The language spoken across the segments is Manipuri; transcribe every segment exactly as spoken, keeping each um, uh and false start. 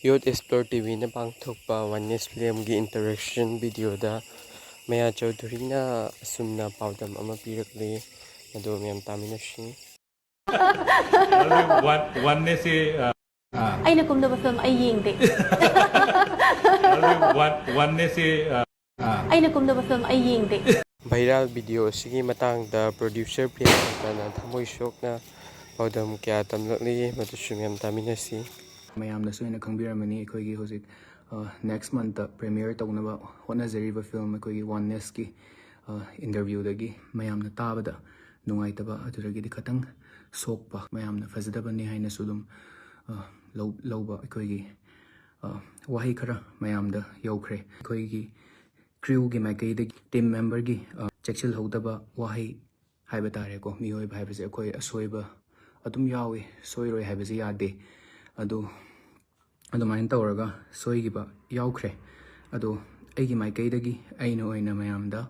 Youth Explore ꯇꯤ ꯚꯤꯅ ꯄꯥꯡꯊꯣꯛꯄ Oneness Filmꯒꯤ interaction videoꯗ ꯃꯌꯥ ꯆꯧꯙꯨꯔꯤꯅ ꯑꯁꯨꯝꯅ ꯄꯥꯎꯗꯝ ꯑꯃ ꯄꯤꯔꯛꯂꯤ꯫ ꯃꯗꯨ ꯃꯌꯥꯝ ꯇꯥꯃꯤꯟꯅꯁꯤ꯫ ꯑꯗꯨ ꯋꯥꯟ ꯋꯥꯟꯅꯦꯁꯁꯤ ꯑ, ꯑꯩꯅ ꯀꯨꯝꯗꯕ ꯐꯤꯂꯝ ꯑꯩ ꯌꯦꯡꯗꯦ꯫ ꯑꯗꯨ ꯋꯥꯟ ꯋꯥꯟꯅꯦꯁꯁꯤ ꯑ, ꯑꯩꯅ ꯀꯨꯝꯗꯕ ꯐꯤꯂꯝ ꯑꯩ ꯌꯦꯡꯗꯦ꯫ Viral video ꯑꯁꯤꯒꯤ ꯃꯇꯥꯡꯗ producer ꯄ꯭ꯔꯦꯝꯆꯟꯗ꯭ꯔꯅ ꯊꯃꯣꯏ ꯁꯣꯛꯅ ꯄꯥꯎꯗꯝ ꯀꯌꯥ ꯇꯝꯂꯛꯂꯤ꯫ ꯃꯗꯨꯁꯨ ꯃꯌꯥꯝ ꯇꯥꯃꯤꯟꯅꯁꯤ꯫ ꯃꯌꯥꯝꯅꯁꯨ ꯍꯦꯟꯅ ꯈꯪꯕꯤꯔꯝꯃꯅꯤ, ꯑꯩꯈꯣꯏꯒꯤ ꯍꯧꯖꯤꯛ ꯅꯦꯛꯁ ꯃꯟꯠꯇ ꯄ꯭ꯔꯤꯃꯤꯌꯔ ꯇꯧꯅꯕ ꯍꯣꯠꯅꯖꯔꯤꯕ ꯐꯤꯂꯝ ꯑꯩꯈꯣꯏꯒꯤ ꯋꯥꯟꯅꯦꯁꯀꯤ ꯏꯟꯇꯔꯚ꯭ꯌꯨꯗꯒꯤ ꯃꯌꯥꯝꯅ ꯇꯥꯕꯗ ꯅꯨꯡꯉꯥꯏꯇꯕ ꯑꯗꯨꯗꯒꯤꯗꯤ ꯈꯇꯪ ꯁꯣꯛꯄ, ꯃꯌꯥꯝꯅ ꯐꯖꯗꯕꯅꯤ ꯍꯥꯏꯅꯁꯨ ꯑꯗꯨꯝ ꯑ, ꯂꯧ- ꯂꯧꯕ ꯑꯩꯈꯣꯏꯒꯤ ꯑ, ꯋꯥꯍꯩ ꯈꯔ ꯃꯌꯥꯝꯗ ꯌꯧꯈ꯭ꯔꯦ꯫ ꯑꯩꯈꯣꯏꯒꯤ ꯀ꯭ꯔꯤꯎꯒꯤ ꯃꯥꯏꯀꯩꯗꯒꯤ ꯇꯤꯝ ꯃꯦꯝꯕꯔꯒꯤ ꯆꯦꯛꯁꯤꯜꯍꯧꯗꯕ ꯋꯥꯍꯩ ꯍꯥꯏꯕ ꯇꯥꯔꯦꯀꯣ꯫ ꯃꯤꯑꯣꯏꯕ ꯍꯥꯏꯕꯁꯦ ꯑꯩꯈꯣꯏ ꯑꯁꯣꯏꯕ ꯑꯗꯨꯝ ꯌꯥꯎꯏ, ꯁꯣꯏꯔꯣꯏ ꯍꯥꯏꯕꯁꯦ ꯌꯥꯗꯦ꯫ ꯑꯗꯨ ꯑꯗꯨꯃꯥꯏꯅ ꯇꯧꯔꯒ ꯁꯣꯏꯈꯤꯕ ꯌꯥꯎꯈ꯭ꯔꯦ꯫ ꯑꯗꯣ ꯑꯩꯒꯤ ꯃꯥꯏꯀꯩꯗꯒꯤ ꯑꯩꯅ ꯑꯣꯏꯅ ꯃꯌꯥꯝꯗ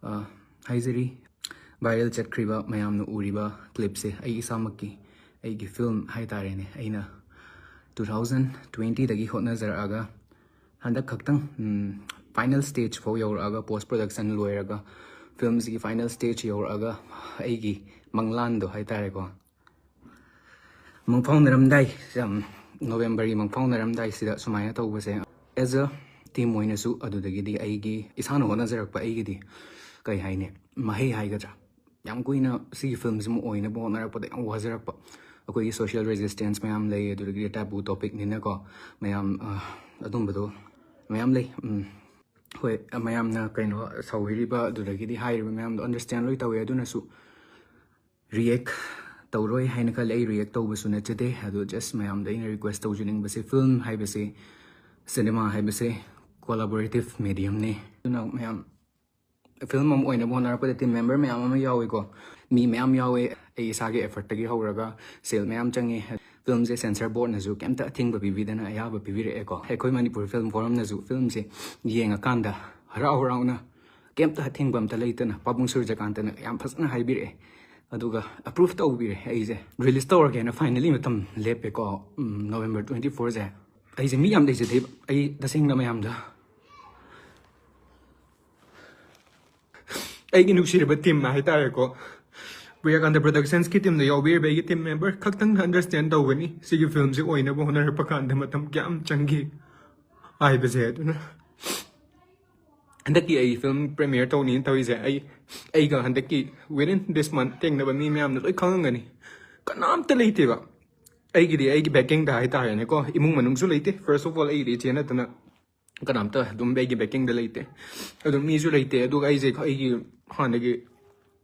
ꯑ, ꯍꯥꯏꯖꯔꯤ, ꯚꯥꯏꯔꯦꯜ ꯆꯠꯈ꯭ꯔꯤꯕ ꯃꯌꯥꯝꯅ ꯎꯔꯤꯕ ꯀ꯭ꯂꯤꯞꯁꯦ ꯑꯩ ꯏꯁꯥꯃꯛꯀꯤ, ꯑꯩꯒꯤ ꯐꯤꯂꯝ ꯍꯥꯏ ꯇꯥꯔꯦꯅꯦ, ꯑꯩꯅ ꯇꯨ ꯊꯥꯎꯖꯟ ꯇ꯭ꯋꯦꯟꯇꯤꯗꯒꯤ ꯍꯣꯠꯅꯖꯔꯛꯑꯒ ꯍꯟꯗꯛ ꯈꯛꯇꯪ ꯐꯥꯏꯅꯦꯜ ꯁ꯭ꯇꯦꯖ ꯐꯥꯎ ꯌꯧꯔꯛꯑꯒ, ꯄꯣꯁ ꯄ꯭ꯔꯗꯛꯁꯟ ꯂꯣꯏꯔꯒ ꯐꯤꯂꯝꯁꯤꯒꯤ ꯐꯥꯏꯅꯦꯜ ꯁ꯭ꯇꯦꯖ ꯌꯧꯔꯛꯑꯒ ꯑꯩꯒꯤ ꯃꯪꯂꯥꯟꯗꯣ ꯍꯥꯏ ꯇꯥꯔꯦꯀꯣ, ꯃꯪꯐꯥꯎꯅꯔꯝꯗꯥꯏ, ꯌꯥꯝ ꯅꯣꯕꯦꯝꯕꯔꯒꯤ ꯃꯪꯐꯥꯎꯅꯔꯝꯗꯥꯏꯁꯤꯗ ꯁꯨꯃꯥꯏꯅ ꯇꯧꯕꯁꯦ, ꯑꯦꯖ ꯑ ꯇꯤꯝ ꯑꯣꯏꯅꯁꯨ, ꯑꯗꯨꯗꯒꯤꯗꯤ ꯑꯩꯒꯤ ꯏꯁꯥꯅ ꯍꯣꯠꯅꯖꯔꯛꯄ ꯑꯩꯒꯤꯗꯤ ꯀꯩ ꯍꯥꯏꯅꯤ, ꯃꯍꯩ ꯍꯥꯏꯒꯗ꯭ꯔꯥ, ꯌꯥꯝ ꯀꯨꯏꯅ ꯁꯤꯒꯤ ꯐꯤꯂꯝꯁꯤꯃ ꯑꯣꯏꯅꯕ ꯍꯣꯠꯅꯔꯛꯄꯗ ꯌꯥꯝ ꯋꯥꯖꯔꯛꯄ꯫ ꯑꯩꯈꯣꯏꯒꯤ ꯁꯣꯁꯤꯌꯦꯜ ꯔꯦꯖꯤꯁꯇꯦꯟꯁ ꯃꯌꯥꯝ ꯂꯩ, ꯑꯗꯨꯗꯒꯤ ꯇꯥꯕꯨ ꯇꯣꯄꯤꯛꯅꯤꯅꯀꯣ, ꯃꯌꯥꯝ ꯑ, ꯑꯗꯨꯝꯕꯗꯣ ꯃꯌꯥꯝ ꯂꯩ꯫ ꯎꯝ, ꯍꯣꯏ, ꯃꯌꯥꯝꯅ ꯀꯩꯅꯣ ꯁꯧꯕꯤꯔꯤꯕ ꯑꯗꯨꯗꯒꯤꯗꯤ ꯍꯥꯏꯔꯤꯕ ꯃꯌꯥꯝꯗꯣ ꯑꯟꯗꯔꯁꯇꯦꯟ ꯂꯣꯏ ꯇꯧꯋꯦ꯫ ꯑꯗꯨꯅꯁꯨ ꯔꯤꯌꯦꯛ ꯇꯧꯔꯣꯏ ꯍꯥꯏꯅ ꯈꯜꯂꯦ꯫ ꯑꯩ ꯔꯤꯌꯦꯛ ꯇꯧꯕꯁꯨ ꯅꯠꯆꯗꯦ꯫ ꯑꯗꯣ ꯖꯁ ꯃꯌꯥꯝꯗ ꯑꯩꯅ ꯔꯤꯀ꯭ꯋꯦꯁ ꯇꯧꯖꯅꯤꯡꯕꯁꯦ, ꯐꯤꯂꯝ ꯍꯥꯏꯕꯁꯦ, ꯁꯤꯅꯦꯃꯥ ꯍꯥꯏꯕꯁꯦ ꯀꯣꯂꯥꯕꯣꯔꯦꯇꯤꯞ ꯃꯦꯗꯤꯌꯝꯅꯤ꯫ ꯑꯗꯨꯅ ꯃꯌꯥꯝ, ꯐꯤꯂꯝ ꯑꯃ ꯑꯣꯏꯅꯕ ꯍꯣꯠꯅꯔꯛꯄꯗ ꯇꯤꯝ ꯃꯦꯝꯕꯔ ꯃꯌꯥꯝ ꯑꯃ ꯌꯥꯎꯏꯀꯣ, ꯃꯤ ꯃꯌꯥꯝ ꯌꯥꯎꯋꯦ꯫ ꯑꯩ ꯏꯁꯥꯒꯤ ꯑꯦꯐꯔꯠꯇꯒꯤ ꯍꯧꯔꯒ ꯁꯦꯜ ꯃꯌꯥꯝ ꯆꯪꯉꯤ꯫ ꯐꯤꯂꯝꯁꯦ ꯁꯦꯟꯁꯔ ꯕꯣꯔꯗꯅꯁꯨ ꯀꯩꯝꯇ ꯑꯊꯤꯡꯕ ꯄꯤꯕꯤꯗꯅ ꯑꯌꯥꯕ ꯄꯤꯕꯤꯔꯛꯑꯦꯀꯣ꯫ ꯑꯩꯈꯣꯏ ꯃꯅꯤꯄꯨꯔ ꯐꯤꯂꯝ ꯐꯣꯔꯝꯅꯁꯨ ꯐꯤꯂꯝꯁꯦ ꯌꯦꯡꯉꯀꯥꯟꯗ ꯍꯔꯥꯎ ꯍꯔꯥꯎꯅ, ꯀꯩꯝꯇ ꯑꯊꯤꯡꯕ ꯑꯝꯇ ꯂꯩꯇꯅ, ꯄꯥꯕꯨꯡ ꯁꯨꯔꯖꯀꯥꯟꯇꯅ ꯌꯥꯝ ꯐꯖꯅ ꯍꯥꯏꯕꯤꯔꯛꯑꯦ꯫ ꯑꯗꯨꯒ ꯑꯦꯄ꯭ꯔꯨꯞ ꯇꯧꯕꯤꯔꯦ꯫ ꯑꯩꯁꯦ ꯔꯤꯂꯤꯁ ꯇꯧꯔꯒꯦꯅ ꯐꯥꯏꯅꯦꯂꯤ ꯃꯇꯝ ꯂꯦꯞꯄꯦꯀꯣ, ꯅꯣꯕꯦꯝꯕꯔ ꯇ꯭ꯋꯦꯟꯇꯤ ꯐꯣꯔꯁꯦ꯫ ꯑꯩꯁꯦ ꯃꯤ ꯌꯥꯝ ꯂꯩꯖꯗꯦꯕ, ꯑꯩ ꯇꯁꯦꯡꯅ ꯃꯌꯥꯝꯗ ꯑꯩꯒꯤ ꯅꯨꯡꯁꯤꯔꯕ ꯇꯤꯝ ꯍꯥꯏꯇꯥꯔꯦꯀꯣ, ꯄ꯭ꯔꯤꯌꯥꯀꯥꯟꯇ ꯄ꯭ꯔꯣꯗꯛꯁꯟꯁꯀꯤ ꯇꯤꯝꯗ ꯌꯥꯎꯕꯤꯔꯤꯕ ꯑꯩꯒꯤ ꯇꯤꯝ ꯃꯦꯝꯕꯔ ꯈꯛꯇꯪꯅ ꯑꯟꯗꯔꯁ꯭ꯇꯦꯟ ꯇꯧꯒꯅꯤ ꯁꯤꯒꯤ ꯐꯤꯂꯝꯁꯦ ꯑꯣꯏꯅꯕ ꯍꯣꯠꯅꯔꯛꯄ ꯀꯥꯟꯗ ꯃꯇꯝ ꯀꯌꯥꯝ ꯆꯪꯈꯤ ꯍꯥꯏꯕꯁꯦ꯫ ꯑꯗꯨꯅ ꯍꯟꯗꯛꯀꯤ ꯑꯩ ꯐꯤꯂꯝ ꯄ꯭ꯔꯤꯃꯤꯌꯔ ꯇꯧꯅꯤꯅ ꯇꯧꯔꯤꯁꯦ, ꯑꯩ ꯑꯩꯒ ꯍꯟꯗꯛꯀꯤ within this month ꯊꯦꯡꯅꯕ ꯃꯤ ꯃꯌꯥꯝꯅ ꯂꯣꯏ ꯈꯪꯉꯝꯒꯅꯤ꯫ ꯀꯅꯥꯝꯇ ꯂꯩꯇꯦꯕ ꯑꯩꯒꯤꯗꯤ, ꯑꯩꯒꯤ ꯕꯦꯀꯤꯡꯗ ꯍꯥꯏꯇꯥꯔꯦꯅꯦꯀꯣ, ꯏꯃꯨꯡ ꯃꯅꯨꯡꯁꯨ ꯂꯩꯇꯦ꯫ First of all, ꯑꯩꯒꯤꯗꯤ ꯏꯆꯦ ꯅꯠꯇꯅ ꯀꯅꯥꯝꯇ ꯑꯗꯨꯝ ꯑꯩꯒꯤ ꯕꯦꯀꯤꯡꯗ ꯂꯩꯇꯦ꯫ ꯑꯗꯨꯝ ꯃꯤꯁꯨ ꯂꯩꯇꯦ꯫ ꯑꯗꯨꯒ ꯑꯩꯁꯦ ꯑꯩꯒꯤ ꯍꯥꯟꯅꯒꯤ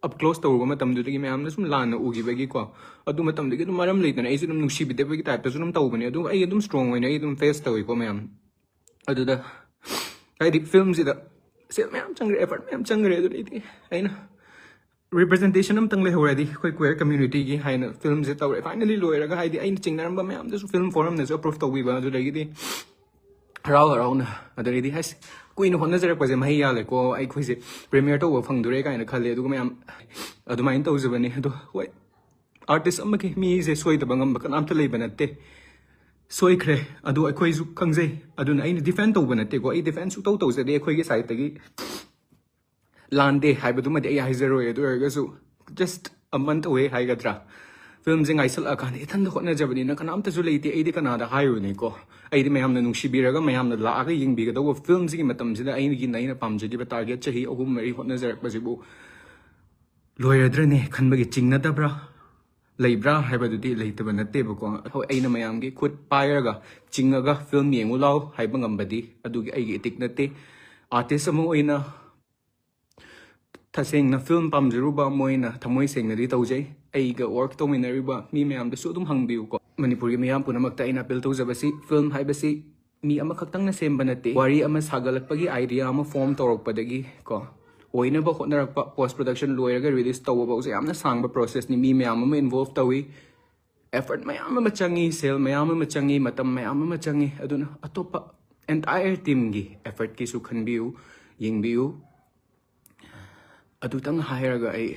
up close ꯇꯧꯔꯨꯕ ꯃꯇꯝꯗꯨꯗꯒꯤ ꯃꯌꯥꯝꯅ ꯁꯨꯝ ꯂꯥꯟꯅ ꯎꯈꯤꯕꯒꯤꯀꯣ, ꯑꯗꯨ ꯃꯇꯝꯗꯒꯤ ꯑꯗꯨꯝ ꯃꯔꯝ ꯂꯩꯇꯅ ꯑꯩꯁꯨ ꯑꯗꯨꯝ ꯅꯨꯡꯁꯤꯕꯤꯗꯕꯒꯤ ꯇꯥꯏꯞꯇꯁꯨ ꯑꯗꯨꯝ ꯇꯧꯕꯅꯦ꯫ ꯑꯗꯨꯝ ꯑꯩ ꯑꯗꯨꯝ ꯁ꯭ꯇꯔꯣꯡ ꯑꯣꯏꯅ ꯑꯩ ꯑꯗꯨꯝ ꯐꯦꯁ ꯇꯧꯋꯤꯀꯣ ꯃꯌꯥꯝ꯫ ꯑꯗꯨꯗ ꯍꯥꯏꯗꯤ ꯐꯤꯂꯝꯁꯤꯗ ꯁꯦꯜ ꯃꯌꯥꯝ ꯆꯪꯈ꯭ꯔꯦ, ꯑꯦꯐꯔꯠ ꯃꯌꯥꯝ ꯆꯪꯈ꯭ꯔꯦ꯫ ꯑꯗꯨꯗꯩꯗꯤ ꯑꯩꯅ ꯔꯤꯄ꯭ꯔꯖꯦꯟꯇꯦꯁꯟ ꯑꯝꯇꯪ ꯂꯩꯍꯧꯔꯗꯤ ꯑꯩꯈꯣꯏ ꯀ꯭ꯋꯦꯔ ꯀꯝꯃ꯭ꯌꯨꯅꯤꯇꯤꯒꯤ ꯍꯥꯏꯅ ꯐꯤꯂꯝꯁꯦ ꯇꯧꯔꯦ꯫ ꯐꯥꯏꯅꯂꯤ ꯂꯣꯏꯔꯒ ꯍꯥꯏꯗꯤ ꯑꯩꯅ ꯆꯤꯡꯅꯔꯝꯕ ꯃꯌꯥꯝꯗꯨꯁꯨ ꯐꯤꯂꯝ ꯐꯣꯔꯝꯅꯁꯨ ꯑꯦꯄ꯭ꯔꯨꯞ ꯇꯧꯕꯤꯕ, ꯑꯗꯨꯗꯒꯤꯗꯤ ꯍꯔꯥꯎ ꯍꯔꯥꯎꯅ, ꯑꯗꯨꯗꯒꯤꯗꯤ ꯑꯁ ꯀꯨꯏꯅ ꯍꯣꯠꯅꯖꯔꯛꯄꯁꯦ ꯃꯍꯩ ꯌꯥꯜꯂꯦꯀꯣ, ꯑꯩꯈꯣꯏꯁꯦ ꯄ꯭ꯔꯤꯃꯤꯌꯔ ꯇꯧꯕ ꯐꯪꯗꯣꯔꯦ ꯀꯥꯏꯅ ꯈꯜꯂꯦ꯫ ꯑꯗꯨꯒ ꯃꯌꯥꯝ ꯑꯗꯨꯃꯥꯏꯅ ꯇꯧꯖꯕꯅꯤ꯫ ꯑꯗꯣ ꯍꯣꯏ, ꯑꯥꯔꯇꯤꯁ ꯑꯃꯒꯤ ꯃꯤꯁꯦ ꯁꯣꯏꯗꯕ ꯉꯝꯕ ꯀꯅꯥꯝꯇ ꯂꯩꯕ ꯅꯠꯇꯦ꯫ ꯁꯣꯏꯈ꯭ꯔꯦ, ꯑꯗꯨ ꯑꯩꯈꯣꯏꯁꯨ ꯈꯪꯖꯩ꯫ ꯑꯗꯨꯅ ꯑꯩꯅ ꯗꯤꯐꯦꯟ ꯇꯧꯕ ꯅꯠꯇꯦꯀꯣ, ꯑꯩ ꯗꯤꯐꯦꯟ ꯁꯨꯡꯇꯧ ꯇꯧꯖꯗꯦ ꯑꯩꯈꯣꯏꯒꯤ ꯁꯥꯏꯠꯇꯒꯤ꯫ ꯂꯥꯟꯗꯦ ꯍꯥꯏꯕꯗꯨꯃꯗꯤ ꯑꯩ ꯍꯥꯏꯖꯔꯣꯏ꯫ ꯑꯗꯨ ꯑꯣꯏꯔꯒꯁꯨ just a month away ꯍꯥꯏꯒꯗ꯭ꯔꯥ, ꯐꯤꯂꯝꯁꯦ ꯉꯥꯏꯁꯜꯂꯛꯑꯀꯥꯟꯗ ꯏꯊꯟꯗ ꯍꯣꯠꯅꯖꯕꯅꯤꯅ ꯀꯅꯥꯝꯇꯁꯨ ꯂꯩꯇꯦ꯫ ꯑꯩꯗꯤ ꯀꯅꯥꯗ ꯍꯥꯏꯔꯨꯅꯤꯀꯣ? ꯑꯩꯗꯤ ꯃꯌꯥꯝꯅ ꯅꯨꯡꯁꯤꯕꯤꯔꯒ ꯃꯌꯥꯝꯅ ꯂꯥꯛꯑꯒ ꯌꯦꯡꯕꯤꯒꯗꯧꯕ ꯐꯤꯂꯝꯁꯤꯒꯤ ꯃꯇꯝꯁꯤꯗ ꯑꯩꯒꯤꯅ ꯑꯩꯅ ꯄꯥꯝꯖꯈꯤꯕ ꯇꯥꯔꯒꯦꯠ ꯆꯍꯤ ꯑꯍꯨꯝ ꯃꯔꯤ ꯍꯣꯠꯅꯖꯔꯛꯄꯁꯤꯕꯨ ꯂꯣꯏꯔꯗ꯭ꯔꯅꯦ ꯈꯟꯕꯒꯤ ꯆꯤꯡꯅꯗꯕ꯭ꯔꯥ? ꯂꯩꯕ꯭ꯔꯥ ꯍꯥꯏꯕꯗꯨꯗꯤ ꯂꯩꯇꯕ ꯅꯠꯇꯦꯕꯀꯣ꯫ ꯍꯣꯏ, ꯑꯩꯅ ꯃꯌꯥꯝꯒꯤ ꯈꯨꯠ ꯄꯥꯏꯔꯒ ꯆꯤꯡꯉꯒ ꯐꯤꯂꯝ ꯌꯦꯡꯉꯨ ꯂꯥꯎ ꯍꯥꯏꯕ ꯉꯝꯕꯗꯤ ꯑꯗꯨꯒꯤ ꯑꯩꯒꯤ ꯏꯊꯤꯛ ꯅꯠꯇꯦ꯫ ꯑꯥꯔꯇꯤꯁ ꯑꯃ ꯑꯣꯏꯅ ꯇꯁꯦꯡꯅ ꯐꯤꯂꯝ ꯄꯥꯝꯖꯔꯨꯕ ꯑꯃ ꯑꯣꯏꯅ ꯊꯃꯣꯏ ꯁꯦꯡꯅꯗꯤ ꯇꯧꯖꯩ꯫ ꯑꯩꯒ ꯋꯥꯔꯛ ꯇꯧꯃꯤꯟꯅꯔꯤꯕ ꯃꯤ ꯃꯌꯥꯝꯗꯁꯨ ꯑꯗꯨꯝ ꯍꯪꯕꯤꯌꯨꯀꯣ꯫ ꯃꯅꯤꯄꯨꯔꯒꯤ ꯃꯤꯌꯥꯝ ꯄꯨꯝꯅꯃꯛꯇ ꯑꯩꯅ ꯑꯄꯤꯜ ꯇꯧꯖꯕꯁꯤ, ꯐꯤꯂꯝ ꯍꯥꯏꯕꯁꯤ ꯃꯤ ꯑꯃꯈꯛꯇꯪꯅ ꯁꯦꯝꯕ ꯅꯠꯇꯦ꯫ ꯋꯥꯔꯤ ꯑꯃ ꯁꯥꯒꯠꯂꯛꯄꯒꯤ ꯑꯥꯏꯗꯤꯌꯥ ꯑꯃ ꯐꯣꯔꯝ ꯇꯧꯔꯛꯄꯗꯒꯤ ꯀꯣ, ꯑꯣꯏꯅꯕ ꯍꯣꯠꯅꯔꯛꯄ, ꯄꯣꯁ ꯄ꯭ꯔꯗꯛꯁꯟ ꯂꯣꯏꯔꯒ ꯔꯤꯂꯤꯁ ꯇꯧꯕ ꯐꯥꯎꯁꯦ ꯌꯥꯝꯅ ꯁꯥꯡꯕ ꯄ꯭ꯔꯣꯁꯦꯁꯅꯤ꯫ ꯃꯤ ꯃꯌꯥꯝ ꯑꯃ ꯏꯟꯚꯣꯜꯚ ꯇꯧꯏ, ꯑꯦꯐꯔꯠ ꯃꯌꯥꯝ ꯑꯃ ꯆꯪꯉꯤ, ꯁꯦꯜ ꯃꯌꯥꯝ ꯑꯃ ꯆꯪꯉꯤ, ꯃꯇꯝ ꯃꯌꯥꯝ ꯑꯃ ꯆꯪꯉꯤ꯫ ꯑꯗꯨꯅ ꯑꯇꯣꯞꯄ ꯑꯦꯟꯇꯥꯌꯔ ꯇꯤꯝꯒꯤ ꯑꯦꯐꯔꯠꯀꯤꯁꯨ ꯈꯟꯕꯤꯌꯨ, ꯌꯦꯡꯕꯤꯌꯨ꯫ ꯑꯗꯨꯇꯪ ꯍꯥꯏꯔꯒ ꯑꯩ